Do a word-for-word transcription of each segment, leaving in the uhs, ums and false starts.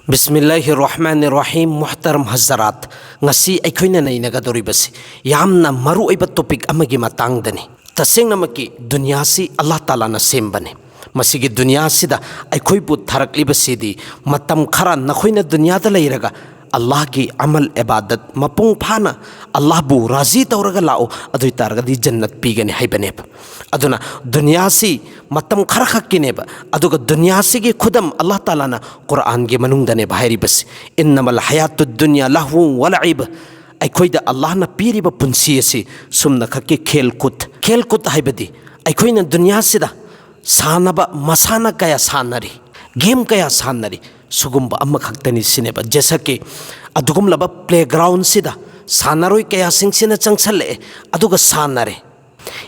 ꯕꯤꯁꯃꯤꯜꯂꯥꯍꯤꯔ ꯔꯍꯃꯥꯅꯤꯔ ꯔꯍꯤꯝ꯫ ꯃꯨꯍꯇꯔꯝ ꯍꯖꯔꯥꯠ, ꯉꯁꯤ ꯑꯩꯈꯣꯏꯅ ꯅꯩꯅꯒꯗꯧꯔꯤꯕꯁꯤ ꯌꯥꯝꯅ ꯃꯔꯨꯑꯣꯏꯕ ꯇꯣꯄꯤꯛ ꯑꯃꯒꯤ ꯃꯇꯥꯡꯗꯅꯤ꯫ ꯇꯁꯦꯡꯅꯃꯛꯀꯤ ꯗꯨꯅꯤꯌꯥꯁꯤ ꯑꯜꯂꯥꯍ ꯇꯥꯂꯥꯅ ꯁꯦꯝꯕꯅꯤ꯫ ꯃꯁꯤꯒꯤ ꯗꯨꯅꯤꯌꯥꯁꯤꯗ ꯑꯩꯈꯣꯏꯕꯨ ꯊꯥꯔꯛꯂꯤꯕꯁꯤꯗꯤ ꯃꯇꯝ ꯈꯔ ꯅꯈꯣꯏꯅ ꯗꯨꯅꯤꯌꯥꯗ ꯂꯩꯔꯒ ꯑꯜꯂꯥꯍꯒꯤ ꯑꯃꯜ ꯏꯕꯥꯗꯠ ꯃꯄꯨꯡ ꯐꯥꯅ ꯑꯜꯂꯥꯍꯕꯨ ꯔꯥꯖꯤ ꯇꯧꯔꯒ ꯂꯥꯛꯎ, ꯑꯗꯨ ꯑꯣꯏ ꯇꯥꯔꯒꯗꯤ ꯖꯟꯅꯠ ꯄꯤꯒꯅꯤ ꯍꯥꯏꯕꯅꯦꯕ꯫ ꯑꯗꯨꯅ ꯗꯨꯅꯤꯌꯥꯁꯤ ꯃꯇꯝ ꯈꯔꯈꯛꯀꯤꯅꯦꯕ꯫ ꯑꯗꯨꯒ ꯗꯨꯅꯤꯌꯥꯁꯤꯒꯤ ꯈꯨꯗꯝ ꯑꯜꯂꯥꯍ ꯇꯥꯂꯥꯅ ꯀꯨꯔꯥꯟꯒꯤ ꯃꯅꯨꯡꯗꯅꯦꯕ ꯍꯥꯏꯔꯤꯕꯁꯤ, "ꯏꯟꯅꯃꯜ ꯍꯌꯥꯇꯨ ꯗꯨꯅꯤꯌꯥ ꯂꯍꯋꯨ ꯋ ꯂꯏꯕ"꯫ ꯑꯩꯈꯣꯏꯗ ꯑꯜꯂꯥꯍꯅ ꯄꯤꯔꯤꯕ ꯄꯨꯟꯁꯤ ꯑꯁꯤ ꯁꯨꯝꯅ ꯈꯛꯀꯤ ꯈꯦꯜ ꯀꯨꯠ, ꯈꯦꯜ ꯀꯨꯠ ꯍꯥꯏꯕꯗꯤ ꯑꯩꯈꯣꯏꯅ ꯗꯨꯅꯤꯌꯥꯁꯤꯗ ꯁꯥꯟꯅꯕ ꯃꯁꯥꯟꯅ ꯀꯌꯥ ꯁꯥꯟꯅꯔꯤ, ꯒꯦꯝ ꯀꯌꯥ ꯁꯥꯟꯅꯔꯤ, ꯁꯨꯒꯨꯝꯕ ꯑꯃꯈꯛꯇꯅꯤ ꯁꯤꯅꯦꯕ꯫ ꯖꯦꯁꯥ ꯀꯤ ꯑꯗꯨꯒꯨꯝꯂꯕ ꯄ꯭ꯂꯦꯒ꯭ꯔꯥꯎꯟꯁꯤꯗ ꯁꯥꯟꯅꯔꯣꯏ ꯀꯌꯥꯁꯤꯡꯁꯤꯅ ꯆꯪꯁꯜꯂꯛꯑꯦ, ꯑꯗꯨꯒ ꯁꯥꯟꯅꯔꯦ꯫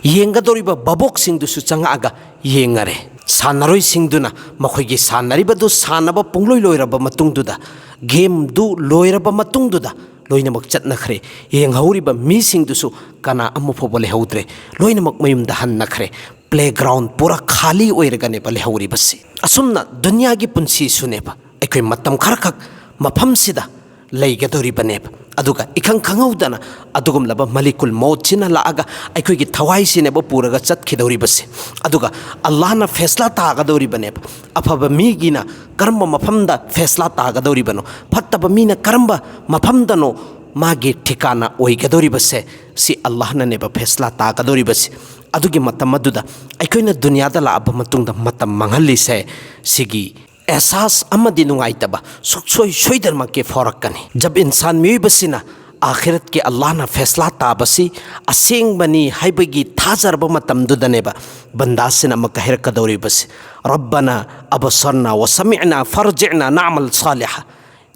ꯌꯦꯡꯒꯗꯧꯔꯤꯕ ꯚꯥꯕꯣꯛꯁꯤꯡꯗꯨꯁꯨ ꯆꯪꯉꯛꯑꯒ ꯌꯦꯡꯉꯔꯦ꯫ ꯁꯥꯟꯅꯔꯣꯏꯁꯤꯡꯗꯨꯅ ꯃꯈꯣꯏꯒꯤ ꯁꯥꯟꯅꯔꯤꯕꯗꯨ ꯁꯥꯟꯅꯕ ꯄꯨꯡꯂꯣꯏ ꯂꯣꯏꯔꯕ ꯃꯇꯨꯡꯗꯨꯗ, ꯒꯦꯝꯗꯨ ꯂꯣꯏꯔꯕ ꯃꯇꯨꯡꯗꯨꯗ ꯂꯣꯏꯅꯃꯛ ꯆꯠꯅꯈ꯭ꯔꯦ꯫ ꯌꯦꯡꯍꯧꯔꯤꯕ ꯃꯤꯁꯤꯡꯗꯨꯁꯨ ꯀꯅꯥ ꯑꯃ ꯐꯥꯎꯕ ꯂꯩꯍꯧꯗ꯭ꯔꯦ꯫ ꯂꯣꯏꯅꯃꯛ ꯃꯌꯨꯝꯗ ꯍꯟꯅꯈ꯭ꯔꯦ꯫ ꯄ꯭ꯂꯦꯒ꯭ꯔꯥꯎꯟ ꯄꯨꯔꯥ ꯈꯥꯂꯤ ꯑꯣꯏꯔꯒꯅꯦꯕ ꯂꯩꯍꯧꯔꯤꯕꯁꯤ꯫ ꯑꯁꯨꯝꯅ ꯗꯨꯅꯤꯌꯥꯒꯤ ꯄꯨꯟꯁꯤꯁꯨꯅꯦꯕ, ꯑꯩꯈꯣꯏ ꯃꯇꯝ ꯈꯔꯈꯛ ꯃꯐꯝꯁꯤꯗ ꯂꯩꯒꯗꯧꯔꯤꯕꯅꯦꯕ꯫ ꯑꯗꯨꯒ ꯏꯈꯪ ꯈꯪꯍꯧꯗꯅ ꯑꯗꯨꯒꯨꯝꯂꯕ ꯃꯂꯤꯀꯨꯜ ꯃꯧꯠꯁꯤꯅ ꯂꯥꯛꯑꯒ ꯑꯩꯈꯣꯏꯒꯤ ꯊꯋꯥꯏꯁꯤꯅꯦꯕ ꯄꯨꯔꯒ ꯆꯠꯈꯤꯗꯧꯔꯤꯕꯁꯦ꯫ ꯑꯗꯨꯒ ꯑꯜꯂꯥꯍꯅ ꯐꯦꯁꯂꯥ ꯇꯥꯒꯗꯧꯔꯤꯕꯅꯦꯕ꯫ ꯑꯐꯕ ꯃꯤꯒꯤꯅ ꯀꯔꯝꯕ ꯃꯐꯝꯗ ꯐꯦꯁꯂꯥ ꯇꯥꯒꯗꯧꯔꯤꯕꯅꯣ, ꯐꯠꯇꯕ ꯃꯤꯅ ꯀꯔꯝꯕ ꯃꯐꯝꯗꯅꯣ ꯃꯥꯒꯤ ꯊꯤꯀꯥꯅ ꯑꯣꯏꯒꯗꯧꯔꯤꯕꯁꯦ, ꯁꯤ ꯑꯜꯂꯥꯍꯅꯅꯦꯕ ꯐꯦꯁꯂꯥ ꯇꯥꯒꯗꯧꯔꯤꯕꯁꯦ꯫ ꯑꯗꯨꯒꯤ ꯃꯇꯝ ꯑꯗꯨꯗ ꯑꯩꯈꯣꯏꯅ ꯗꯨꯅꯤꯌꯥꯗ ꯂꯥꯛꯑꯕ ꯃꯇꯨꯡꯗ ꯃꯇꯝ ꯃꯥꯡꯍꯜꯂꯤꯁꯦ, ꯁꯤꯒꯤ ꯑꯦꯍꯁꯥꯁ ꯑꯃꯗꯤ ꯅꯨꯡꯉꯥꯏꯇꯕ ꯁꯨꯛꯁꯣꯏ ꯁꯣꯏꯗꯅꯃꯛꯀꯤ ꯐꯥꯎꯔꯛꯀꯅꯤ꯫ ꯖꯕ ꯏꯟꯁꯥꯟ ꯃꯤꯑꯣꯏꯕꯁꯤꯅ ꯑꯥꯈꯤꯔꯠꯀꯤ ꯑꯜꯂꯥꯍꯅ ꯐꯦꯁꯂꯥ ꯇꯥꯕꯁꯤ ꯑꯁꯦꯡꯕꯅꯤ ꯍꯥꯏꯕꯒꯤ ꯊꯥꯖꯔꯕ ꯃꯇꯝꯗꯨꯗꯅꯦꯕ ꯕꯟꯗꯥꯁꯤꯅ ꯑꯃꯨꯛꯀ ꯍꯥꯏꯔꯛꯀꯗꯧꯔꯤꯕꯁꯤ, "ꯔꯕꯅ ꯑꯕꯁꯔꯅ ꯋ ꯁꯃꯤꯑꯅ ꯐꯔꯖꯤꯑꯅ ꯅꯥꯃꯜ ꯁꯥꯂꯤꯍ"꯫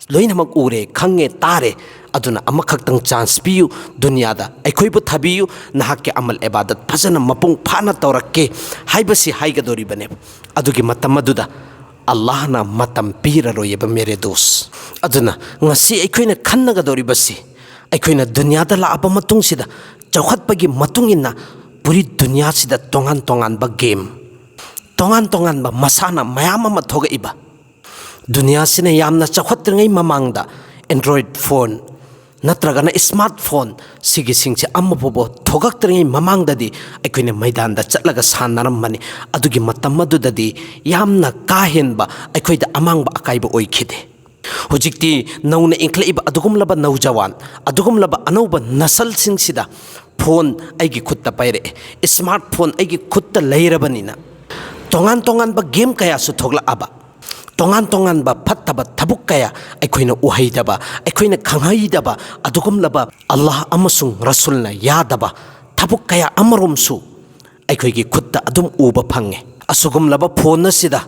ꯂꯣꯏꯅꯃꯛ ꯎꯔꯦ, ꯈꯪꯉꯦ, ꯇꯥꯔꯦ, ꯑꯗꯨꯅ ꯑꯃꯈꯛꯇꯪ ꯆꯥꯟꯁ ꯄꯤꯌꯨ, ꯗꯨꯅꯤꯌꯥꯗ ꯑꯩꯈꯣꯏꯕꯨ ꯊꯥꯕꯤꯌꯨ, ꯅꯍꯥꯛꯀꯤ ꯑꯃꯜ ꯏꯕꯥꯗꯠ ꯐꯖꯅ ꯃꯄꯨꯡ ꯐꯥꯅ ꯇꯧꯔꯛꯀꯦ ꯍꯥꯏꯕꯁꯤ ꯍꯥꯏꯒꯗꯧꯔꯤꯕꯅꯦꯕ꯫ ꯑꯗꯨꯒꯤ ꯃꯇꯝ ꯑꯗꯨꯗ ꯑꯜꯂꯥꯍꯅ ꯃꯇꯝ ꯄꯤꯔꯔꯣꯏꯑꯕ, ꯃꯦꯔꯦ ꯗꯣꯁ꯫ ꯑꯗꯨꯅ ꯉꯁꯤ ꯑꯩꯈꯣꯏꯅ ꯈꯟꯅꯒꯗꯧꯔꯤꯕꯁꯤ, ꯑꯩꯈꯣꯏꯅ ꯗꯨꯅꯤꯌꯥꯗ ꯂꯥꯛꯑꯕ ꯃꯇꯨꯡꯁꯤꯗ ꯆꯥꯎꯈꯠꯄꯒꯤ ꯃꯇꯨꯡ ꯏꯟꯅ ꯄꯨꯔꯤ ꯗꯨꯅꯤꯌꯥꯁꯤꯗ ꯇꯣꯉꯥꯟ ꯇꯣꯉꯥꯟꯕ ꯒꯦꯝ, ꯇꯣꯉꯥꯟ ꯇꯣꯉꯥꯟꯕ ꯃꯁꯥꯟꯅ ꯃꯌꯥꯝ ꯑꯃ ꯊꯣꯛꯂꯛꯏꯕ, ꯗꯨꯅꯤꯌꯥꯁꯤꯅ ꯌꯥꯝꯅ ꯆꯥꯎꯈꯠꯇ꯭ꯔꯤꯉꯩ ꯃꯃꯥꯡꯗ Android phone ꯅꯠꯇ꯭ꯔꯒꯅ smart phone ꯁꯤꯒꯤꯁꯤꯡꯁꯦ ꯑꯃꯐꯥꯎꯕ ꯊꯣꯛꯂꯛꯇ꯭ꯔꯤꯉꯩ ꯃꯃꯥꯡꯗꯗꯤ ꯑꯩꯈꯣꯏꯅ ꯃꯩꯗꯥꯟꯗ ꯆꯠꯂꯒ ꯁꯥꯟꯅꯔꯝꯕꯅꯤ꯫ ꯑꯗꯨꯒꯤ ꯃꯇꯝ ꯑꯗꯨꯗꯗꯤ ꯌꯥꯝꯅ ꯀꯥ ꯍꯦꯟꯕ ꯑꯩꯈꯣꯏꯗ ꯑꯃꯥꯡꯕ ꯑꯀꯥꯏꯕ ꯑꯣꯏꯈꯤꯗꯦ꯫ ꯍꯧꯖꯤꯛꯇꯤ ꯅꯧꯅ ꯏꯟꯈꯠꯂꯛꯏꯕ ꯑꯗꯨꯒꯨꯝꯂꯕ ꯅꯧꯖꯋꯥꯟ, ꯑꯗꯨꯒꯨꯝꯂꯕ ꯑꯅꯧꯕ ꯅꯁꯜꯁꯤꯡꯁꯤꯗ phone ꯑꯩꯒꯤ ꯈꯨꯠꯇ ꯄꯥꯏꯔꯛꯑꯦ, smart phone ꯑꯩꯒꯤ ꯈꯨꯠꯇ ꯂꯩꯔꯕꯅꯤꯅ ꯇꯣꯉꯥꯟ ꯇꯣꯉꯥꯟꯕ game ꯀꯌꯥꯁꯨ ꯊꯣꯛꯂꯛꯑꯕ, ꯇꯣꯉꯥꯟ ꯇꯣꯉꯥꯟꯕ ꯐꯠꯇꯕ ꯊꯕꯛ ꯀꯌꯥ, ꯑꯩꯈꯣꯏꯅ ꯎꯍꯩꯗꯕ, ꯑꯩꯈꯣꯏꯅ ꯈꯪꯍꯩꯗꯕ ꯑꯗꯨꯒꯨꯝꯂꯕ ꯑꯜꯂꯥꯍ ꯑꯃꯁꯨꯡ ꯔꯁꯨꯜꯅ ꯌꯥꯗꯕ ꯊꯕꯛ ꯀꯌꯥ ꯑꯃꯔꯣꯝꯁꯨ ꯑꯩꯈꯣꯏꯒꯤ ꯈꯨꯠꯇ ꯑꯗꯨꯝ ꯎꯕ ꯐꯪꯉꯦ꯫ ꯑꯁꯤꯒꯨꯝꯂꯕ phone ꯑꯁꯤꯗ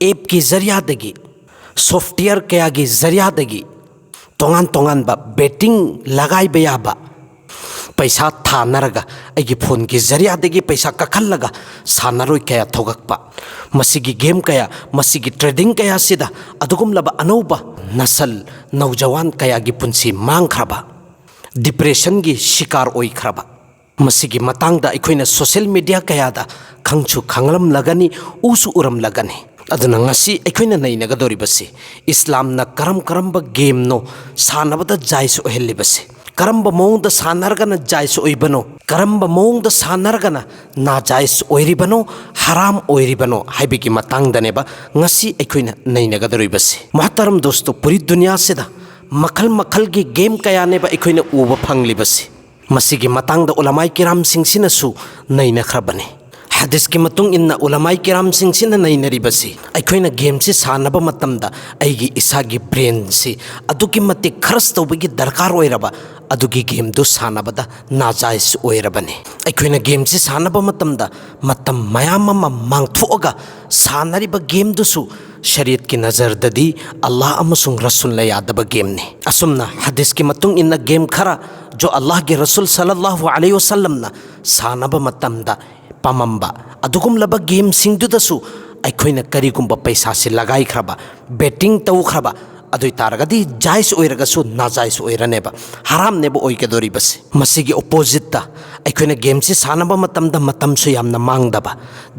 appꯀꯤ ꯖꯔꯤꯌꯥꯗꯒꯤ, software ꯀꯌꯥꯒꯤ ꯖꯔꯤꯌꯥꯗꯒꯤ ꯇꯣꯉꯥꯟ ꯇꯣꯉꯥꯟꯕ betting ꯂꯒꯥꯏꯕ ꯌꯥꯕ ꯄꯩꯁꯥ ꯊꯥꯅꯔꯒ, ꯑꯩꯒꯤ phoneꯒꯤ ꯖꯔꯤꯌꯥꯗꯒꯤ ꯄꯩꯁꯥ ꯀꯛꯍꯜꯂꯒ ꯁꯥꯟꯅꯔꯣꯏ ꯀꯌꯥ ꯊꯣꯛꯂꯛꯄ, ꯃꯁꯤꯒꯤ game ꯀꯌꯥ, ꯃꯁꯤꯒꯤ trading ꯀꯌꯥꯁꯤꯗ ꯑꯗꯨꯒꯨꯝꯂꯕ ꯑꯅꯧꯕ ꯅꯁꯜ, ꯅꯧꯖꯋꯥꯟ ꯀꯌꯥꯒꯤ ꯄꯨꯟꯁꯤ ꯃꯥꯡꯈ꯭ꯔꯕ, depressionꯒꯤ ꯁꯤꯀꯥꯔ ꯑꯣꯏꯈ꯭ꯔꯕ, ꯃꯁꯤꯒꯤ ꯃꯇꯥꯡꯗ ꯑꯩꯈꯣꯏꯅ social media ꯀꯌꯥꯗ ꯈꯪꯁꯨ ꯈꯪꯂꯝꯂꯒꯅꯤ, ꯎꯁꯨ ꯎꯔꯝꯂꯒꯅꯤ꯫ ꯑꯗꯨꯅ ꯉꯁꯤ ꯑꯩꯈꯣꯏꯅ ꯅꯩꯅꯒꯗꯧꯔꯤꯕꯁꯤ ꯏꯁꯂꯥꯝꯅ ꯀꯔꯝ ꯀꯔꯝꯕ gameꯅꯣ ꯁꯥꯟꯅꯕꯗ ꯖꯥꯏꯖ ꯑꯣꯏꯍꯜꯂꯤꯕꯁꯦ, ꯀꯔꯝꯕ ꯃꯑꯣꯡꯗ ꯁꯥꯟꯅꯔꯒꯅ ꯖꯥꯏꯖ ꯑꯣꯏꯕꯅꯣ, ꯀꯔꯝꯕ ꯃꯑꯣꯡꯗ ꯁꯥꯟꯅꯔꯒꯅ ꯅꯥꯖꯥꯏꯖ ꯑꯣꯏꯔꯤꯕꯅꯣ, ꯍꯔꯥꯝ ꯑꯣꯏꯔꯤꯕꯅꯣ ꯍꯥꯏꯕꯒꯤ ꯃꯇꯥꯡꯗꯅꯦꯕ ꯉꯁꯤ ꯑꯩꯈꯣꯏꯅ ꯅꯩꯅꯒꯗꯧꯔꯤꯕꯁꯦ꯫ ꯃꯨꯍꯇꯔꯝ ꯗꯣꯁꯇꯣ, ꯄꯨꯔꯤ ꯗꯨꯅꯤꯌꯥꯁꯤꯗ ꯃꯈꯜ ꯃꯈꯜꯒꯤ game ꯀꯌꯥꯅꯦꯕ ꯑꯩꯈꯣꯏꯅ ꯎꯕ ꯐꯪꯂꯤꯕꯁꯦ꯫ ꯃꯁꯤꯒꯤ ꯃꯇꯥꯡꯗ ꯎꯂꯃꯥꯏ ꯀꯤꯔꯥꯝꯁꯤꯡꯁꯤꯅꯁꯨ ꯅꯩꯅꯈ꯭ꯔꯕꯅꯤ꯫ ꯍꯗꯤꯁꯀꯤ ꯃꯇꯨꯡ ꯏꯟꯅ ꯎꯂꯃꯥꯏ ꯀꯤꯔꯥꯝꯁꯤꯡꯁꯤꯅ ꯅꯩꯅꯔꯤꯕꯁꯤ, ꯑꯩꯈꯣꯏꯅ gameꯁꯤ ꯁꯥꯟꯅꯕ ꯃꯇꯝꯗ ꯑꯩꯒꯤ ꯏꯁꯥꯒꯤ brainꯁꯤ ꯑꯗꯨꯛꯀꯤ ꯃꯇꯤꯛ ꯈꯔꯁ ꯇꯧꯕꯒꯤ ꯗꯔꯀꯥꯔ ꯑꯣꯏꯔꯕ ꯑꯗꯨꯒꯤ gameꯗꯨ ꯁꯥꯟꯅꯕꯗ ꯅꯥꯖꯥꯏꯖ ꯑꯣꯏꯔꯕꯅꯤ꯫ ꯑꯩꯈꯣꯏꯅ gameꯁꯤ ꯁꯥꯟꯅꯕ ꯃꯇꯝꯗ ꯃꯇꯝ ꯃꯌꯥꯝ ꯑꯃ ꯃꯥꯡꯊꯣꯛꯑꯒ ꯁꯥꯟꯅꯔꯤꯕ gameꯗꯨꯁꯨ ꯁꯔꯤꯌꯠꯀꯤ ꯅꯖꯔꯗꯗꯤ ꯑꯜꯂꯥꯍ ꯑꯃꯁꯨꯡ ꯔꯁꯨꯜꯅ ꯌꯥꯗꯕ gameꯅꯤ꯫ ꯑꯁꯨꯝꯅ ꯍꯗꯤꯁꯀꯤ ꯃꯇꯨꯡ ꯏꯟꯅ game ꯈꯔ ꯖꯣ ꯑꯜꯂꯥꯍꯒꯤ ꯔꯁꯨꯜ ꯁꯜꯂꯜꯂꯥꯍꯨ ꯑꯂꯩꯍꯤ ꯋꯁꯜꯂꯝꯅ ꯁꯥꯟꯅꯕ ꯃꯇꯝꯗ ꯄꯥꯝꯃꯝꯕ ꯑꯗꯨꯒꯨꯝꯂꯕ gameꯁꯤꯡꯗꯨꯗꯁꯨ ꯑꯩꯈꯣꯏꯅ ꯀꯔꯤꯒꯨꯝꯕ ꯄꯩꯁꯥꯁꯤ ꯂꯒꯥꯏꯈ꯭ꯔꯕ, betting ꯇꯧꯈ꯭ꯔꯕ, ꯑꯗꯨ ꯑꯣꯏ ꯇꯥꯔꯒꯗꯤ ꯖꯥꯏꯖ ꯑꯣꯏꯔꯒꯁꯨ ꯅꯥꯖꯥꯏꯖ ꯑꯣꯏꯔꯅꯦꯕ, ꯍꯔꯥꯝꯅꯦꯕ ꯑꯣꯏꯒꯗꯧꯔꯤꯕꯁꯦ꯫ ꯃꯁꯤꯒꯤ ꯑꯣꯄꯣꯖꯤꯠꯇ ꯑꯩꯈꯣꯏꯅ ꯒꯦꯝꯁꯤ ꯁꯥꯟꯅꯕ ꯃꯇꯝꯗ ꯃꯇꯝꯁꯨ ꯌꯥꯝꯅ ꯃꯥꯡꯗꯕ,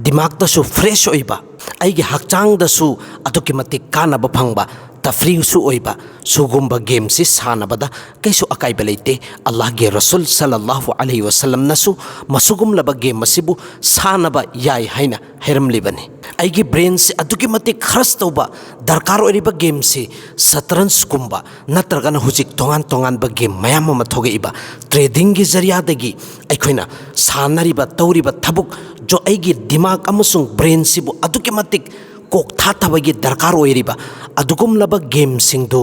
ꯗꯤꯃꯥꯛꯇꯁꯨ ꯐ꯭ꯔꯦꯁ ꯑꯣꯏꯕ, ꯑꯩꯒꯤ ꯍꯛꯆꯥꯡꯗꯁꯨ ꯑꯗꯨꯛꯀꯤ ꯃꯇꯤꯛ ꯀꯥꯟꯅꯕ ꯐꯪꯕ, ꯇꯐ꯭ꯔꯤꯁꯨ ꯑꯣꯏꯕ, ꯁꯤꯒꯨꯝꯕ ꯒꯦꯝꯁꯤ ꯁꯥꯟꯅꯕꯗ ꯀꯩꯁꯨ ꯑꯀꯥꯏꯕ ꯂꯩꯇꯦ꯫ ꯑꯜꯂꯥꯍꯒꯤ ꯔꯁꯨꯜ ꯁꯜꯂꯜꯂꯥꯍꯨ ꯑꯂꯩꯍꯤ ꯋꯁꯜꯂꯝꯅꯁꯨ ꯃꯁꯤꯒꯨꯝꯂꯕ ꯒꯦꯝ ꯑꯁꯤꯕꯨ ꯁꯥꯟꯅꯕ ꯌꯥꯏ ꯍꯥꯏꯅ ꯍꯥꯏꯔꯝꯂꯤꯕꯅꯤ꯫ ꯑꯩꯒꯤ ꯕ꯭ꯔꯦꯟꯁꯤ ꯑꯗꯨꯛꯀꯤ ꯃꯇꯤꯛ ꯈꯔꯁ ꯇꯧꯕ ꯗꯔꯀꯥꯔ ꯑꯣꯏꯔꯤꯕ ꯒꯦꯝꯁꯤ ꯁꯇꯔꯟꯁꯀꯨꯝꯕ ꯅꯠꯇ꯭ꯔꯒꯅ ꯍꯧꯖꯤꯛ ꯇꯣꯉꯥꯟ ꯇꯣꯉꯥꯟꯕ ꯒꯦꯝ ꯃꯌꯥꯝ ꯑꯃ ꯊꯣꯛꯂꯛꯏꯕ ꯇ꯭ꯔꯦꯗꯤꯡꯒꯤ ꯖꯔꯤꯌꯥꯗꯒꯤ ꯑꯩꯈꯣꯏꯅ ꯁꯥꯟꯅꯔꯤꯕ, ꯇꯧꯔꯤꯕ ꯊꯕꯛ, ꯖꯣ-, ꯑꯩꯒꯤ ꯗꯤꯃꯥꯛ ꯑꯃꯁꯨꯡ ꯕ꯭ꯔꯦꯟꯁꯤꯕꯨ ꯑꯗꯨꯛꯀꯤ ꯃꯇꯤꯛ ꯀꯣꯛ ꯊꯥꯊꯕꯒꯤ ꯗꯔꯀꯥꯔ ꯑꯣꯏꯔꯤꯕ ꯑꯗꯨꯒꯨꯝꯂꯕ ꯒꯦꯝꯁꯤꯡꯗꯨ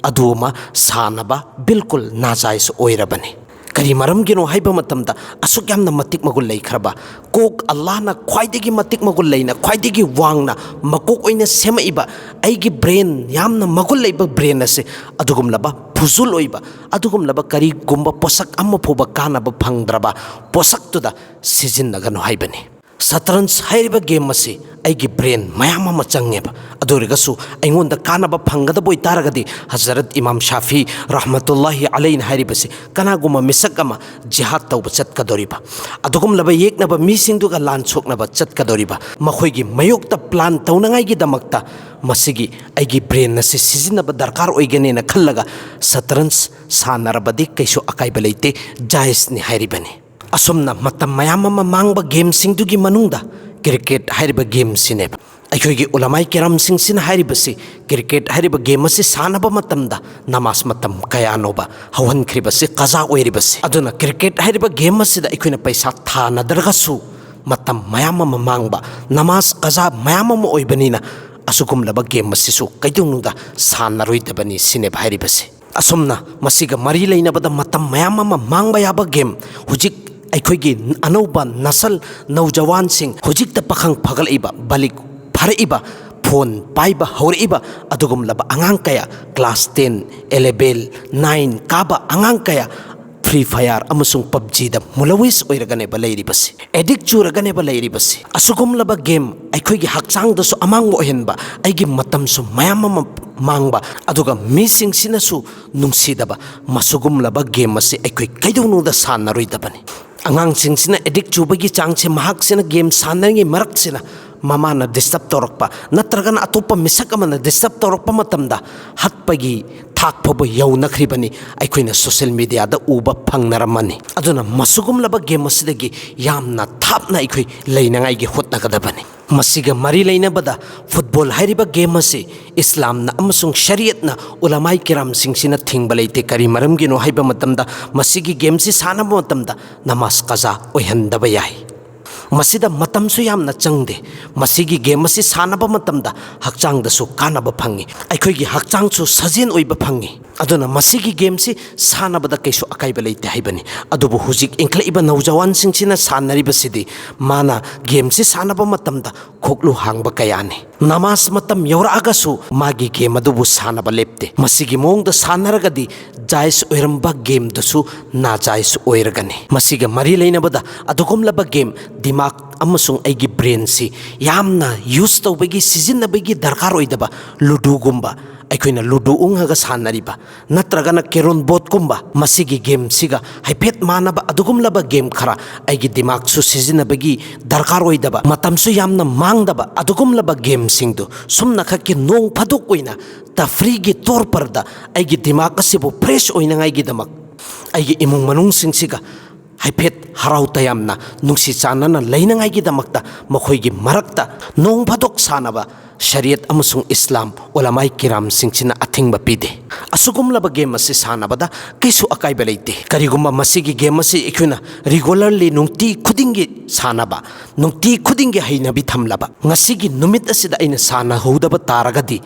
ꯑꯗꯨ ꯑꯃ ꯁꯥꯟꯅꯕ ꯕꯤꯜꯀꯨꯜ ꯅꯥꯖꯥꯏꯖ ꯑꯣꯏꯔꯕꯅꯤ꯫ ꯀꯔꯤ ꯃꯔꯝꯒꯤꯅꯣ ꯍꯥꯏꯕ ꯃꯇꯝꯗ, ꯑꯁꯨꯛ ꯌꯥꯝꯅ ꯃꯇꯤꯛ ꯃꯒꯨꯟ ꯂꯩꯈ꯭ꯔꯕ, ꯀꯣꯛ ꯑꯜꯂꯥꯍꯅ ꯈ꯭ꯋꯥꯏꯗꯒꯤ ꯃꯇꯤꯛ ꯃꯒꯨꯟ ꯂꯩꯅ, ꯈ꯭ꯋꯥꯏꯗꯒꯤ ꯋꯥꯡꯅ ꯃꯀꯣꯛ ꯑꯣꯏꯅ ꯁꯦꯝꯃꯛꯏꯕ ꯑꯩꯒꯤ ꯕ꯭ꯔꯦꯟ, ꯌꯥꯝꯅ ꯃꯒꯨꯟ ꯂꯩꯕ ꯕ꯭ꯔꯦꯟ ꯑꯁꯦ ꯑꯗꯨꯒꯨꯝꯂꯕ ꯐꯨꯖꯨꯜ ꯑꯣꯏꯕ, ꯑꯗꯨꯒꯨꯝꯂꯕ ꯀꯔꯤꯒꯨꯝꯕ ꯄꯣꯠꯁꯛ ꯑꯃ ꯐꯥꯎꯕ ꯀꯥꯟꯅꯕ ꯐꯪꯗ꯭ꯔꯕ ꯄꯣꯠꯁꯛꯇꯨꯗ ꯁꯤꯖꯤꯟꯅꯒꯅꯨ ꯍꯥꯏꯕꯅꯤ꯫ ꯁꯇꯔꯟꯁ ꯍꯥꯏꯔꯤꯕ ꯒꯦꯝ ꯑꯁꯤ ꯑꯩꯒꯤ ꯕ꯭ꯔꯦꯟ ꯃꯌꯥꯝ ꯑꯃ ꯆꯪꯉꯦꯕ꯫ ꯑꯗꯨ ꯑꯣꯏꯔꯒꯁꯨ ꯑꯩꯉꯣꯟꯗ ꯀꯥꯟꯅꯕ ꯐꯪꯒꯗꯕ ꯑꯣꯏꯇꯥꯔꯒꯗꯤ, ꯍꯖꯔꯠ ꯏꯃꯥꯝ ꯁꯥꯐꯤ ꯔꯍꯃꯇꯨꯜꯂꯥꯍꯤ ꯑꯂꯩꯅ ꯍꯥꯏꯔꯤꯕꯁꯤ ꯀꯅꯥꯒꯨꯝꯕ ꯃꯤꯁꯛ ꯑꯃ ꯖꯤꯍꯥꯗ ꯇꯧꯕ ꯆꯠꯀꯗꯧꯔꯤꯕ, ꯑꯗꯨꯒꯨꯝꯂꯕ ꯌꯦꯛꯅꯕ ꯃꯤꯁꯤꯡꯗꯨꯒ ꯂꯥꯟ ꯁꯣꯛꯅꯕ ꯆꯠꯀꯗꯧꯔꯤꯕ, ꯃꯈꯣꯏꯒꯤ ꯃꯥꯌꯣꯛꯇ ꯄ꯭ꯂꯥꯟ ꯇꯧꯅꯉꯥꯏꯒꯤꯗꯃꯛꯇ ꯃꯁꯤꯒꯤ ꯑꯩꯒꯤ ꯕ꯭ꯔꯦꯟ ꯑꯁꯤ ꯁꯤꯖꯤꯟꯅꯕ ꯗꯔꯀꯥꯔ ꯑꯣꯏꯒꯅꯦꯅ ꯈꯜꯂꯒ ꯁꯇꯔꯟꯁ ꯁꯥꯟꯅꯔꯕꯗꯤ ꯀꯩꯁꯨ ꯑꯀꯥꯏꯕ ꯂꯩꯇꯦ, ꯖꯥꯏꯖꯅꯤ ꯍꯥꯏꯔꯤꯕꯅꯤ꯫ ꯑꯁꯨꯝꯅ ꯃꯇꯝ ꯃꯌꯥꯝ ꯑꯃ ꯃꯥꯡꯕ ꯒꯦꯝꯁꯤꯡꯗꯨꯒꯤ ꯃꯅꯨꯡꯗ ꯀ꯭ꯔꯤꯀꯦꯠ ꯍꯥꯏꯔꯤꯕ ꯒꯦꯝꯁꯤꯅꯦꯕ꯫ ꯑꯩꯈꯣꯏꯒꯤ ꯎꯂꯃꯥꯏ ꯀꯤꯔꯥꯝꯁꯤꯡꯁꯤꯅ ꯍꯥꯏꯔꯤꯕꯁꯤ, ꯀ꯭ꯔꯤꯀꯦꯠ ꯍꯥꯏꯔꯤꯕ ꯒꯦꯝ ꯑꯁꯤ ꯁꯥꯟꯅꯕ ꯃꯇꯝꯗ ꯅꯃꯥꯖ ꯃꯇꯝ ꯀꯌꯥꯅꯣꯕ ꯍꯧꯍꯟꯈ꯭ꯔꯤꯕꯁꯤ, ꯀꯖꯥ ꯑꯣꯏꯔꯤꯕꯁꯤ? ꯑꯗꯨꯅ ꯀ꯭ꯔꯤꯀꯦꯠ ꯍꯥꯏꯔꯤꯕ ꯒꯦꯝ ꯑꯁꯤꯗ ꯑꯩꯈꯣꯏꯅ ꯄꯩꯁꯥ ꯊꯥꯅꯗ꯭ꯔꯒꯁꯨ ꯃꯇꯝ ꯃꯌꯥꯝ ꯑꯃ ꯃꯥꯡꯕ, ꯅꯃꯥꯖ ꯀꯖꯥ ꯃꯌꯥꯝ ꯑꯃ ꯑꯣꯏꯕꯅꯤꯅ, ꯑꯁꯤꯒꯨꯝꯂꯕ ꯒꯦꯝ ꯑꯁꯤꯁꯨ ꯀꯩꯗꯧꯅꯨꯡꯗ ꯁꯥꯟꯅꯔꯣꯏꯗꯕꯅꯤ ꯁꯤꯅꯦꯕ ꯍꯥꯏꯔꯤꯕꯁꯦ꯫ ꯑꯁꯨꯝꯅ ꯃꯁꯤꯒ ꯃꯔꯤ ꯂꯩꯅꯕꯗ ꯃꯇꯝ ꯃꯌꯥꯝ ꯑꯃ ꯃꯥꯡꯕ ꯌꯥꯕ ꯒꯦꯝ, ꯍꯧꯖꯤꯛ ꯑꯩꯈꯣꯏꯒꯤ ꯑꯅꯧꯕ ꯅꯁꯜ, ꯅꯧꯖꯋꯥꯟꯁꯤꯡ, ꯍꯧꯖꯤꯛꯇ ꯄꯥꯈꯪ ꯐꯒꯠꯂꯛꯏꯕ, ꯕꯥꯂꯤꯒ ꯐꯥꯔꯛꯏꯕ, ꯐꯣꯟ ꯄꯥꯏꯕ ꯍꯧꯔꯛꯏꯕ ꯑꯗꯨꯒꯨꯝꯂꯕ ꯑꯉꯥꯡ ꯀꯌꯥ, ꯀ꯭ꯂꯥꯁ ꯇꯦꯟ, ꯑꯦꯂꯦꯚꯦꯟ, ꯅꯥꯏꯟ ꯀꯥꯕ ꯑꯉꯥꯡ ꯀꯌꯥ, Free Fire ꯑꯃꯁꯨꯡ PUBGꯗ ꯃꯨꯂꯋꯤꯁ ꯑꯣꯏꯔꯒꯅꯦꯕ ꯂꯩꯔꯤꯕꯁꯤ, ꯑꯦꯗꯤꯛ ꯆꯨꯔꯒꯅꯦꯕ ꯂꯩꯔꯤꯕꯁꯤ꯫ ꯑꯁꯤꯒꯨꯝꯂꯕ ꯒꯦꯝ ꯑꯩꯈꯣꯏꯒꯤ ꯍꯛꯆꯥꯡꯗꯁꯨ ꯑꯃꯥꯡꯕ ꯑꯣꯏꯍꯟꯕ, ꯑꯩꯒꯤ ꯃꯇꯝꯁꯨ ꯃꯌꯥꯝ ꯑꯃ ꯃꯥꯡꯕ, ꯑꯗꯨꯒ ꯃꯤꯁꯤꯡꯁꯤꯅꯁꯨ ꯅꯨꯡꯁꯤꯗꯕ, ꯃꯁꯤꯒꯨꯝꯂꯕ ꯒꯦꯝ ꯑꯁꯤ ꯑꯩꯈꯣꯏ ꯀꯩꯗꯧꯅꯨꯡꯗ ꯁꯥꯟꯅꯔꯣꯏꯗꯕꯅꯤ꯫ ꯑꯉꯥꯡꯁꯤꯡꯁꯤꯅ ꯑꯦꯗꯤꯛ ꯆꯨꯕꯒꯤ ꯆꯥꯡꯁꯦ, ꯃꯍꯥꯛꯁꯤꯅ ꯒꯦꯝ ꯁꯥꯟꯅꯔꯤꯉꯩ ꯃꯔꯛꯁꯤꯅ ꯃꯃꯥꯅ ꯗꯤꯁꯇꯔꯕ ꯇꯧꯔꯛꯄ ꯅꯠꯇ꯭ꯔꯒꯅ ꯑꯇꯣꯞꯄ ꯃꯤꯁꯛ ꯑꯃꯅ ꯗꯤꯁꯇꯔꯕ ꯇꯧꯔꯛꯄ ꯃꯇꯝꯗ ꯍꯠꯄꯒꯤ ꯊꯥꯛ ꯐꯥꯎꯕ ꯌꯧꯅꯈ꯭ꯔꯤꯕꯅꯤ, ꯑꯩꯈꯣꯏꯅ ꯁꯣꯁꯤꯌꯦꯜ ꯃꯤꯗꯤꯌꯥꯗ ꯎꯕ ꯐꯪꯅꯔꯝꯃꯅꯤ꯫ ꯑꯗꯨꯅ ꯃꯁꯤꯒꯨꯝꯂꯕ ꯒꯦꯝ ꯑꯁꯤꯗꯒꯤ ꯌꯥꯝꯅ ꯊꯥꯞꯅ ꯑꯩꯈꯣꯏ ꯂꯩꯅꯉꯥꯏꯒꯤ ꯍꯣꯠꯅꯒꯗꯕꯅꯤ꯫ ꯃꯁꯤꯒ ꯃꯔꯤ ꯂꯩꯅꯕꯗ ꯐꯨꯠꯕꯣꯜ ꯍꯥꯏꯔꯤꯕ ꯒꯦꯝ ꯑꯁꯤ ꯏꯁꯂꯥꯝꯅ ꯑꯃꯁꯨꯡ ꯁꯔꯤꯌꯠꯅ ꯎꯂꯃꯥꯏ ꯀꯤꯔꯥꯝꯁꯤꯡꯁꯤꯅ ꯊꯤꯡꯕ ꯂꯩꯇꯦ꯫ ꯀꯔꯤ ꯃꯔꯝꯒꯤꯅꯣ ꯍꯥꯏꯕ ꯃꯇꯝꯗ, ꯃꯁꯤꯒꯤ ꯒꯦꯝꯁꯤ ꯁꯥꯟꯅꯕ ꯃꯇꯝꯗ ꯅꯃꯥꯖ ꯀꯖꯥ ꯑꯣꯏꯍꯟꯗꯕ ꯌꯥꯏ꯫ ꯃꯁꯤꯗ ꯃꯇꯝꯁꯨ ꯌꯥꯝꯅ ꯆꯪꯗꯦ꯫ ꯃꯁꯤꯒꯤ ꯒꯦꯝ ꯑꯁꯤ ꯁꯥꯟꯅꯕ ꯃꯇꯝꯗ ꯍꯛꯆꯥꯡꯗꯁꯨ ꯀꯥꯟꯅꯕ ꯐꯪꯉꯤ, ꯑꯩꯈꯣꯏꯒꯤ ꯍꯛꯆꯥꯡꯁꯨ ꯁꯥꯖꯦꯟ ꯑꯣꯏꯕ ꯐꯪꯉꯤ꯫ ꯑꯗꯨꯅ ꯃꯁꯤꯒꯤ ꯒꯦꯝꯁꯤ ꯁꯥꯟꯅꯕꯗ ꯀꯩꯁꯨ ꯑꯀꯥꯏꯕ ꯂꯩꯇꯦ ꯍꯥꯏꯕꯅꯤ꯫ ꯑꯗꯨꯕꯨ ꯍꯧꯖꯤꯛ ꯏꯟꯈꯠꯂꯛꯏꯕ ꯅꯧꯖꯋꯥꯟꯁꯤꯡꯁꯤꯅ ꯁꯥꯟꯅꯔꯤꯕꯁꯤꯗꯤ ꯃꯥꯅ ꯒꯦꯝꯁꯤ ꯁꯥꯟꯅꯕ ꯃꯇꯝꯗ ꯈꯣꯛꯂꯨ ꯍꯥꯡꯕ ꯀꯌꯥꯅꯤ꯫ ꯅꯃꯥꯖ ꯃꯇꯝ ꯌꯧꯔꯛꯑꯒꯁꯨ ꯃꯥꯒꯤ ꯒꯦꯝ ꯑꯗꯨꯕꯨ ꯁꯥꯟꯅꯕ ꯂꯦꯞꯇꯦ꯫ ꯃꯁꯤꯒꯤ ꯃꯑꯣꯡꯗ ꯁꯥꯟꯅꯔꯒꯗꯤ ꯖꯥꯏꯖ ꯑꯣꯏꯔꯝꯕ ꯒꯦꯝꯗꯨꯁꯨ ꯅꯥꯖꯥꯏꯖ ꯑꯣꯏꯔꯒꯅꯤ꯫ ꯃꯁꯤꯒ ꯃꯔꯤ ꯂꯩꯅꯕꯗ ꯑꯗꯨꯒꯨꯝꯂꯕ ꯒꯦꯝ, ꯗꯤꯃꯥꯒ ꯑꯃꯁꯨꯡ ꯑꯩꯒꯤ ꯕ꯭ꯔꯦꯟꯁꯤ ꯌꯥꯝꯅ ꯌꯨꯁ ꯇꯧꯕꯒꯤ, ꯁꯤꯖꯤꯟꯅꯕꯒꯤ ꯗꯔꯀꯥꯔ ꯑꯣꯏꯗꯕ ꯂꯨꯗꯨꯒꯨꯝꯕ, ꯑꯩꯈꯣꯏꯅ ꯂꯨꯗꯨ ꯎꯪꯉꯒ ꯁꯥꯟꯅꯔꯤꯕ ꯅꯠꯇ꯭ꯔꯒꯅ ꯀꯦꯔꯣꯝ ꯕꯣꯔꯗꯀꯨꯝꯕ, ꯃꯁꯤꯒꯤ ꯒꯦꯝꯁꯤꯒ ꯍꯥꯏꯐꯦꯠ ꯃꯥꯟꯅꯕ ꯑꯗꯨꯒꯨꯝꯂꯕ ꯒꯦꯝ ꯈꯔ, ꯑꯩꯒꯤ ꯗꯤꯃꯥꯒꯁꯨ ꯁꯤꯖꯤꯟꯅꯕꯒꯤ ꯗꯔꯀꯥꯔ ꯑꯣꯏꯗꯕ, ꯃꯇꯝꯁꯨ ꯌꯥꯝꯅ ꯃꯥꯡꯗꯕ ꯑꯗꯨꯒꯨꯝꯂꯕ ꯒꯦꯝꯁꯤꯡꯗꯨ ꯁꯨꯝꯅꯈꯛꯀꯤ ꯅꯣꯡ ꯐꯥꯗꯣꯛ ꯑꯣꯏꯅ ꯇꯐ꯭ꯔꯤꯒꯤ ꯇꯣꯔ ꯄꯔꯗ ꯑꯩꯒꯤ ꯗꯤꯃꯥꯒ ꯑꯁꯤꯕꯨ ꯐ꯭ꯔꯦꯁ ꯑꯣꯏꯅꯉꯥꯏꯒꯤꯗꯃꯛ, ꯑꯩꯒꯤ ꯏꯃꯨꯡ ꯃꯅꯨꯡꯁꯤꯡꯁꯤꯒ ꯍꯥꯏꯐꯦꯠ ꯍꯔꯥꯎ ꯇꯌꯥꯝꯅ ꯅꯨꯡꯁꯤ ꯆꯥꯟꯅꯅ ꯂꯩꯅꯉꯥꯏꯒꯤꯗꯃꯛꯇ ꯃꯈꯣꯏꯒꯤ ꯃꯔꯛꯇ ꯅꯣꯡ ꯐꯥꯗꯣꯛ ꯁꯥꯟꯅꯕ ꯁꯔꯤꯌꯠ ꯑꯃꯁꯨꯡ ꯏꯁꯂꯥꯝ ꯎꯂꯃꯥꯏ ꯀꯤꯔꯥꯝꯁꯤꯡꯁꯤꯅ ꯑꯊꯤꯡꯕ ꯄꯤꯗꯦ꯫ ꯑꯁꯤꯒꯨꯝꯂꯕ ꯒꯦꯝ ꯑꯁꯤ ꯁꯥꯟꯅꯕꯗ ꯀꯩꯁꯨ ꯑꯀꯥꯏꯕ ꯂꯩꯇꯦ꯫ ꯀꯔꯤꯒꯨꯝꯕ ꯃꯁꯤꯒꯤ ꯒꯦꯝ ꯑꯁꯤ ꯑꯩꯈꯣꯏꯅ ꯔꯤꯒꯨꯂꯔꯂꯤ, ꯅꯨꯡꯇꯤ ꯈꯨꯗꯤꯡꯒꯤ ꯁꯥꯟꯅꯕ, ꯅꯨꯡꯇꯤ ꯈꯨꯗꯤꯡꯒꯤ ꯍꯩꯅꯕꯤ ꯊꯝꯂꯕ, ꯉꯁꯤꯒꯤ ꯅꯨꯃꯤꯠ ꯑꯁꯤꯗ ꯑꯩꯅ ꯁꯥꯟꯅꯍꯧꯗꯕ ꯇꯥꯔꯒꯗꯤ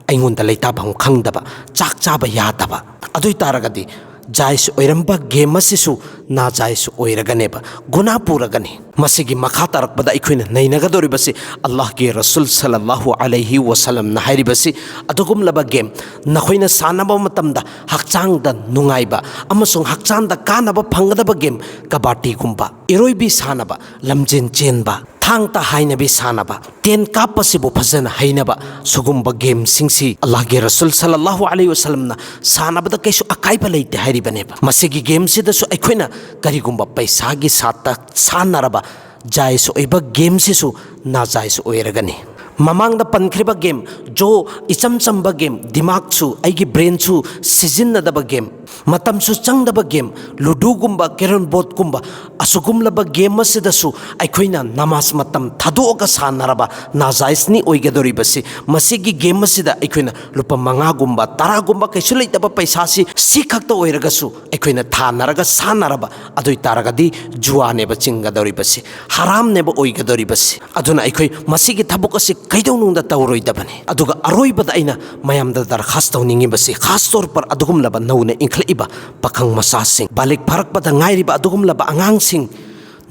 ꯑꯩꯉꯣꯟꯗ ꯂꯩꯇꯥꯐꯝ ꯈꯪꯗꯕ, ꯆꯥꯛ ꯆꯥꯕ ꯌꯥꯗꯕ, ꯑꯗꯨ ꯑꯣꯏ ꯇꯥꯔꯒꯗꯤ ꯖꯥꯏꯖ ꯑꯣꯏꯔꯝꯕ ꯒꯦꯝ ꯑꯁꯤꯁꯨ ꯅꯥꯖꯥꯏꯖ ꯑꯣꯏꯔꯒꯅꯦꯕ, ꯒꯨꯅꯥ ꯄꯨꯔꯒꯅꯤ꯫ ꯃꯁꯤꯒꯤ ꯃꯈꯥ ꯇꯥꯔꯛꯄꯗ ꯑꯩꯈꯣꯏꯅ ꯅꯩꯅꯒꯗꯧꯔꯤꯕꯁꯤ ꯑꯜꯂꯥꯍꯒꯤ ꯔꯁꯨꯜ ꯁꯜꯂꯜꯂꯥꯍꯨ ꯑꯂꯩꯍꯤ ꯋꯁꯜꯂꯝꯅ ꯍꯥꯏꯔꯤꯕꯁꯤ, ꯑꯗꯨꯒꯨꯝꯂꯕ ꯒꯦꯝ, ꯅꯈꯣꯏꯅ ꯁꯥꯟꯅꯕ ꯃꯇꯝꯗ ꯍꯛꯆꯥꯡꯗ ꯅꯨꯡꯉꯥꯏꯕ ꯑꯃꯁꯨꯡ ꯍꯛꯆꯥꯡꯗ ꯀꯥꯟꯅꯕ ꯐꯪꯒꯗꯕ ꯒꯦꯝ, ꯀꯕꯥꯇꯤꯒꯨꯝꯕ, ꯏꯔꯣꯏꯕꯤ ꯁꯥꯟꯅꯕ, ꯂꯝꯖꯦꯟ ꯆꯦꯟꯕ, ꯊꯥꯡ ꯇꯥ ꯍꯥꯏꯅꯕꯤ ꯁꯥꯟꯅꯕ, ꯇꯦꯟ ꯀꯥꯞꯄꯁꯤꯕꯨ ꯐꯖꯅ ꯍꯩꯅꯕ, ꯁꯤꯒꯨꯝꯕ ꯒꯦꯝꯁꯤꯡꯁꯤ ꯑꯜꯂꯥꯍꯒꯤ ꯔꯁꯨꯜ ꯁꯜꯂꯜꯂꯥꯍꯨ ꯑꯂꯩꯍꯤ ꯋꯁꯜꯂꯝꯅ ꯁꯥꯟꯅꯕꯗ ꯀꯩꯁꯨ ꯑꯀꯥꯏꯕ ꯂꯩꯇꯦ ꯍꯥꯏꯔꯤꯕꯅꯦꯕ꯫ ꯃꯁꯤꯒꯤ ꯒꯦꯝꯁꯤꯗꯁꯨ ꯑꯩꯈꯣꯏꯅ ꯀꯔꯤꯒꯨꯝꯕ ꯄꯩꯁꯥꯒꯤ ꯁꯥꯠꯇ ꯁꯥꯟꯅꯔꯕ ꯖꯥꯏꯖ ꯑꯣꯏꯕ ꯒꯦꯝꯁꯤꯁꯨ ꯅꯥꯖꯥꯏꯖ ꯑꯣꯏꯔꯒꯅꯤ꯫ ꯃꯃꯥꯡꯗ ꯄꯟꯈ꯭ꯔꯤꯕ ꯒꯦꯝ, ꯖꯣ, ꯏꯆꯝ ꯆꯝꯕ ꯒꯦꯝ, ꯗꯤꯃꯥꯛꯁꯨ, ꯑꯩꯒꯤ ꯕ꯭ꯔꯦꯟꯁꯨ ꯁꯤꯖꯤꯟꯅꯗꯕ ꯒꯦꯝ, ꯃꯇꯝꯁꯨ ꯆꯪꯗꯕ ꯒꯦꯝ, ꯂꯨꯗꯨꯒꯨꯝꯕ, ꯀꯦꯔꯝ ꯕꯣꯔꯗꯀꯨꯝꯕ, ꯑꯁꯤꯒꯨꯝꯂꯕ ꯒꯦꯝ ꯑꯁꯤꯗꯁꯨ ꯑꯩꯈꯣꯏꯅ ꯅꯃꯥꯖ ꯃꯇꯝ ꯊꯥꯗꯣꯛꯑꯒ ꯁꯥꯟꯅꯔꯕ ꯅꯥꯖꯥꯏꯖꯅꯤ ꯑꯣꯏꯒꯗꯧꯔꯤꯕꯁꯤ꯫ ꯃꯁꯤꯒꯤ ꯒꯦꯝ ꯑꯁꯤꯗ ꯑꯩꯈꯣꯏꯅ ꯂꯨꯄꯥ ꯃꯉꯥꯒꯨꯝꯕ, ꯇꯔꯥꯒꯨꯝꯕ, ꯀꯩꯁꯨ ꯂꯩꯇꯕ ꯄꯩꯁꯥꯁꯤ, ꯁꯤ ꯈꯛꯇ ꯑꯣꯏꯔꯒꯁꯨ ꯑꯩꯈꯣꯏꯅ ꯊꯥꯅꯔꯒ ꯁꯥꯟꯅꯔꯕ ꯑꯗꯨ ꯑꯣꯏ ꯇꯥꯔꯒꯗꯤ ꯖꯨꯋꯥꯅꯦꯕ ꯆꯤꯡꯒꯗꯧꯔꯤꯕꯁꯤ, ꯍꯔꯥꯝꯅꯦꯕ ꯑꯣꯏꯒꯗꯧꯔꯤꯕꯁꯤ꯫ ꯑꯗꯨꯅ ꯑꯩꯈꯣꯏ ꯃꯁꯤꯒꯤ ꯊꯕꯛ ꯑꯁꯤ ꯀꯩꯗꯧꯅꯨꯡꯗ ꯇꯧꯔꯣꯏꯗꯕꯅꯤ꯫ ꯑꯗꯨꯒ ꯑꯔꯣꯏꯕꯗ ꯑꯩꯅ ꯃꯌꯥꯝꯗ ꯗꯔꯈꯥꯁ ꯇꯧꯅꯤꯡꯉꯤꯕꯁꯤ, ꯈꯥꯁ ꯇꯧꯔ ꯄꯔ ꯑꯗꯨꯒꯨꯝꯂꯕ ꯅꯧꯅ ꯏꯟꯈꯠꯂꯛꯏꯕ ꯄꯥꯈꯪ ꯃꯆꯥꯁꯤꯡ, ꯕꯥꯂꯤꯛ ꯐꯥꯔꯛꯄꯗ ꯉꯥꯏꯔꯤꯕ ꯑꯗꯨꯒꯨꯝꯂꯕ ꯑꯉꯥꯡꯁꯤꯡ,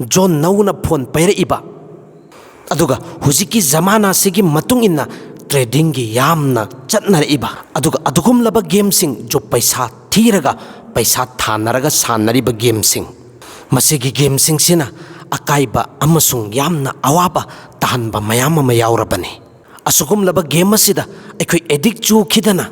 ꯖꯣꯟ ꯅꯧꯅ ꯐꯣꯟ ꯄꯥꯏꯔꯛꯏꯕ, ꯑꯗꯨꯒ ꯍꯧꯖꯤꯛꯀꯤ ꯖꯃꯥꯅꯥꯁꯤꯒꯤ ꯃꯇꯨꯡ ꯏꯟꯅ ꯇ꯭ꯔꯦꯗꯤꯡꯒꯤ ꯌꯥꯝꯅ ꯆꯠꯅꯔꯛꯏꯕ, ꯑꯗꯨꯒ ꯑꯗꯨꯒꯨꯝꯂꯕ ꯒꯦꯝꯁꯤꯡ, ꯖꯣ ꯄꯩꯁꯥ ꯊꯤꯔꯒ ꯄꯩꯁꯥ ꯊꯥꯅꯔꯒ ꯁꯥꯟꯅꯔꯤꯕ ꯒꯦꯝꯁꯤꯡ, ꯃꯁꯤꯒꯤ ꯒꯦꯝꯁꯤꯡꯁꯤꯅ ꯑꯀꯥꯏꯕ ꯑꯃꯁꯨꯡ ꯌꯥꯝꯅ ꯑꯋꯥꯕ ꯇꯥꯍꯟꯕ ꯃꯌꯥꯝ ꯑꯃ ꯌꯥꯎꯔꯕꯅꯤ꯫ ꯑꯁꯤꯒꯨꯝꯂꯕ ꯒꯦꯝ ꯑꯁꯤꯗ ꯑꯩꯈꯣꯏ ꯑꯦꯗꯤꯛ ꯆꯨꯈꯤꯗꯅ,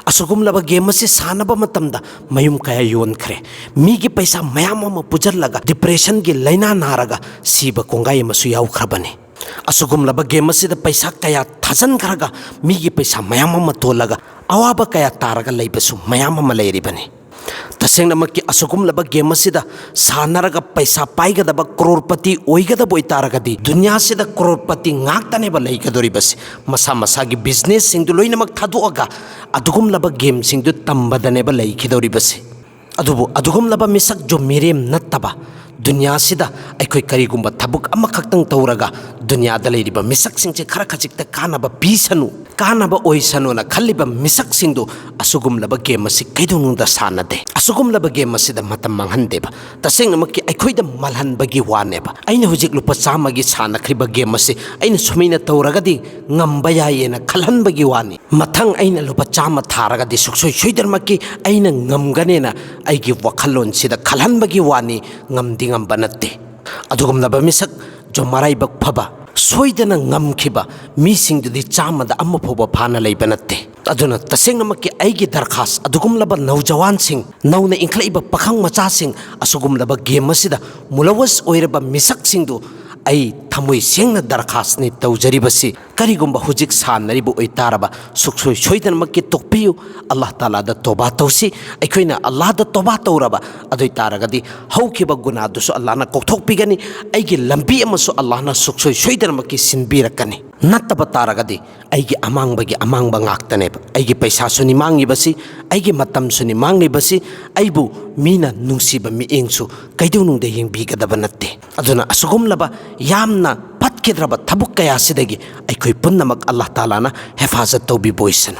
ꯑꯁꯤꯒꯨꯝꯂꯕ ꯒꯦꯝ ꯑꯁꯤ ꯁꯥꯟꯅꯕ ꯃꯇꯝꯗ ꯃꯌꯨꯝ ꯀꯌꯥ ꯌꯣꯟꯈ꯭ꯔꯦ, ꯃꯤꯒꯤ ꯄꯩꯁꯥ ꯃꯌꯥꯝ ꯑꯃ ꯄꯨꯖꯜꯂꯒ ꯗꯤꯄ꯭ꯔꯦꯁꯟꯒꯤ ꯂꯥꯏꯅꯥ ꯅꯥꯔꯒ ꯁꯤꯕ ꯀꯣꯡꯒꯥꯏ ꯑꯃꯁꯨ ꯌꯥꯎꯈ꯭ꯔꯕꯅꯤ꯫ ꯑꯁꯤꯒꯨꯝꯂꯕ ꯒꯦꯝ ꯑꯁꯤꯗ ꯄꯩꯁꯥ ꯀꯌꯥ ꯊꯥꯖꯤꯟꯈ꯭ꯔꯒ ꯃꯤꯒꯤ ꯄꯩꯁꯥ ꯃꯌꯥꯝ ꯑꯃ ꯇꯣꯜꯂꯒ ꯑꯋꯥꯕ ꯀꯌꯥ ꯇꯥꯔꯒ ꯂꯩꯕꯁꯨ ꯃꯌꯥꯝ ꯑꯃ ꯂꯩꯔꯤꯕꯅꯤ꯫ ꯇꯁꯦꯡꯅꯃꯛꯀꯤ ꯑꯁꯤꯒꯨꯝꯂꯕ ꯒꯦꯝ ꯑꯁꯤꯗ ꯁꯥꯟꯅꯔꯒ ꯄꯩꯁꯥ ꯄꯥꯏꯒꯗꯕ, ꯀ꯭ꯔꯣꯔꯄꯇꯤ ꯑꯣꯏꯒꯗꯕ ꯑꯣꯏꯇꯥꯔꯒꯗꯤ, ꯗꯨꯅꯤꯌꯥꯁꯤꯗ ꯀ꯭ꯔꯣꯔꯄꯇꯤ ꯉꯥꯛꯇꯅꯦꯕ ꯂꯩꯒꯗꯧꯔꯤꯕꯁꯤ꯫ ꯃꯁꯥ ꯃꯁꯥꯒꯤ ꯕꯤꯖꯤꯅꯦꯁꯁꯤꯡꯗꯨ ꯂꯣꯏꯅꯃꯛ ꯊꯥꯗꯣꯛꯑꯒ ꯑꯗꯨꯒꯨꯝꯂꯕ ꯒꯦꯝꯁꯤꯡꯗꯨ ꯇꯝꯕꯗꯅꯦꯕ ꯂꯩꯈꯤꯗꯧꯔꯤꯕꯁꯤ꯫ ꯑꯗꯨꯕꯨ ꯑꯗꯨꯒꯨꯝꯂꯕ ꯃꯤꯁꯛ ꯖꯣ ꯃꯤꯔꯦꯝ ꯅꯠꯇꯕ, ꯗꯨꯅꯤꯌꯥꯁꯤꯗ ꯑꯩꯈꯣꯏ ꯀꯔꯤꯒꯨꯝꯕ ꯊꯕꯛ ꯑꯃꯈꯛꯇꯪ ꯇꯧꯔꯒ ꯗꯨꯅꯤꯌꯥꯗ ꯂꯩꯔꯤꯕ ꯃꯤꯁꯛꯁꯤꯡꯁꯦ ꯈꯔ ꯈꯖꯤꯛꯇ ꯀꯥꯟꯅꯕ ꯄꯤꯁꯅꯨ, ꯀꯥꯟꯅꯕ ꯑꯣꯏꯁꯅꯨꯅ ꯈꯜꯂꯤꯕ ꯃꯤꯁꯛꯁꯤꯡꯗꯨ ꯑꯁꯤꯒꯨꯝꯂꯕ ꯒꯦꯝ ꯑꯁꯤ ꯀꯩꯗꯧꯅꯨꯡꯗ ꯁꯥꯟꯅꯗꯦ꯫ ꯑꯁꯤꯒꯨꯝꯂꯕ ꯒꯦꯝ ꯑꯁꯤꯗ ꯃꯇꯝ ꯃꯥꯡꯍꯟꯗꯦꯕ꯫ ꯇꯁꯦꯡꯅꯃꯛꯀꯤ ꯑꯩꯈꯣꯏꯗ ꯃꯥꯜꯍꯟꯕꯒꯤ ꯋꯥꯅꯦꯕ꯫ ꯑꯩꯅ ꯍꯧꯖꯤꯛ ꯂꯨꯄꯥ ꯆꯥꯝꯃꯒꯤ ꯁꯥꯟꯅꯈ꯭ꯔꯤꯕ ꯒꯦꯝ ꯑꯁꯤ ꯑꯩꯅ ꯁꯨꯃꯥꯏꯅ ꯇꯧꯔꯒꯗꯤ ꯉꯝꯕ ꯌꯥꯏꯌꯦꯅ ꯈꯜꯍꯟꯕꯒꯤ ꯋꯥꯅꯤ꯫ ꯃꯊꯪ ꯑꯩꯅ ꯂꯨꯄꯥ ꯆꯥꯝꯃ ꯊꯥꯔꯒꯗꯤ ꯁꯨꯡꯁꯣꯏ ꯁꯣꯏꯗꯅꯃꯛꯀꯤ ꯑꯩꯅ ꯉꯝꯒꯅꯦꯅ ꯑꯩꯒꯤ ꯋꯥꯈꯜꯂꯣꯟꯁꯤꯗ ꯈꯜꯍꯟꯕꯒꯤ ꯋꯥꯅꯤ, ꯉꯝꯗꯤ ꯉꯝꯕ ꯅꯠꯇꯦ꯫ ꯑꯗꯨꯒꯨꯝꯂꯕ ꯃꯤꯁꯛ ꯖꯣ ꯃꯔꯥꯏꯕꯛ ꯐꯕ, ꯁꯣꯏꯗꯅ ꯉꯝꯈꯤꯕ ꯃꯤꯁꯤꯡꯗꯨꯗꯤ ꯆꯥꯝꯃꯗ ꯑꯃ ꯐꯥꯎꯕ ꯐꯥꯅ ꯂꯩꯕ ꯅꯠꯇꯦ꯫ ꯑꯗꯨꯅ ꯇꯁꯦꯡꯅꯃꯛꯀꯤ ꯑꯩꯒꯤ ꯗꯔꯈꯥꯁ ꯑꯗꯨꯒꯨꯝꯂꯕ ꯅꯧꯖꯋꯥꯟꯁꯤꯡ, ꯅꯧꯅ ꯏꯟꯈꯠꯂꯛꯏꯕ ꯄꯥꯈꯪ ꯃꯆꯥꯁꯤꯡ, ꯑꯁꯤꯒꯨꯝꯂꯕ ꯒꯦꯝ ꯑꯁꯤꯗ ꯃꯨꯂꯋꯁ ꯑꯣꯏꯔꯕ ꯃꯤꯁꯛꯁꯤꯡꯗꯨ ꯑꯩ ꯊꯃꯣꯏ ꯁꯦꯡꯅ ꯗꯔꯈꯥꯁꯅꯤ ꯇꯧꯖꯔꯤꯕꯁꯤ꯫ ꯀꯔꯤꯒꯨꯝꯕ ꯍꯧꯖꯤꯛ ꯁꯥꯟꯅꯔꯤꯕ ꯑꯣꯏꯇꯥꯔꯕ ꯁꯨꯛꯁꯣꯏ ꯁꯣꯏꯗꯅꯃꯛꯀꯤ ꯇꯣꯛꯄꯤꯌꯨ꯫ ꯑꯜꯂꯥꯍ ꯇꯥꯂꯥꯗ ꯇꯣꯕꯥ ꯇꯧꯁꯤ꯫ ꯑꯩꯈꯣꯏꯅ ꯑꯜꯂꯥꯍꯗ ꯇꯣꯕꯥ ꯇꯧꯔꯕ ꯑꯗꯨ ꯑꯣꯏꯇꯥꯔꯒꯗꯤ ꯍꯧꯈꯤꯕ ꯒꯨꯅꯥꯗꯨꯁꯨ ꯑꯜꯂꯥꯍꯅ ꯀꯣꯛꯊꯣꯛꯄꯤꯒꯅꯤ꯫ ꯑꯩꯒꯤ ꯂꯝꯕꯤ ꯑꯃꯁꯨ ꯑꯜꯂꯥꯍꯅ ꯁꯨꯛꯁꯣꯏ ꯁꯣꯏꯗꯅꯃꯛꯀꯤ ꯁꯤꯟꯕꯤꯔꯛꯀꯅꯤ꯫ ꯅꯠꯇꯕ ꯇꯥꯔꯒꯗꯤ ꯑꯩꯒꯤ ꯑꯃꯥꯡꯕꯒꯤ ꯑꯃꯥꯡꯕ ꯉꯥꯛꯇꯅꯦꯕ꯫ ꯑꯩꯒꯤ ꯄꯩꯁꯥꯁꯨꯅꯤ ꯃꯥꯡꯉꯤꯕꯁꯤ, ꯑꯩꯒꯤ ꯃꯇꯝꯁꯨꯅꯤ ꯃꯥꯡꯂꯤꯕꯁꯤ, ꯑꯩꯕꯨ ꯃꯤꯅ ꯅꯨꯡꯁꯤꯕ ꯃꯤꯠꯌꯦꯡꯁꯨ ꯀꯩꯗꯧꯅꯨꯡꯗ ꯌꯦꯡꯕꯤꯒꯗꯕ ꯅꯠꯇꯦ꯫ ꯑꯗꯨꯅ ꯑꯁꯤꯒꯨꯝꯂꯕ ꯌꯥꯝꯅ ꯐꯠꯈꯤꯗ꯭ꯔꯕ ꯊꯕꯛ ꯀꯌꯥꯁꯤꯗꯒꯤ ꯑꯩꯈꯣꯏ ꯄꯨꯝꯅꯃꯛ ꯑꯜꯂꯥꯍ ꯇꯥꯂꯥꯅ ꯍꯦꯐꯥꯖꯠ ꯇꯧꯕꯤꯕ ꯑꯣꯏꯁꯅꯨ꯫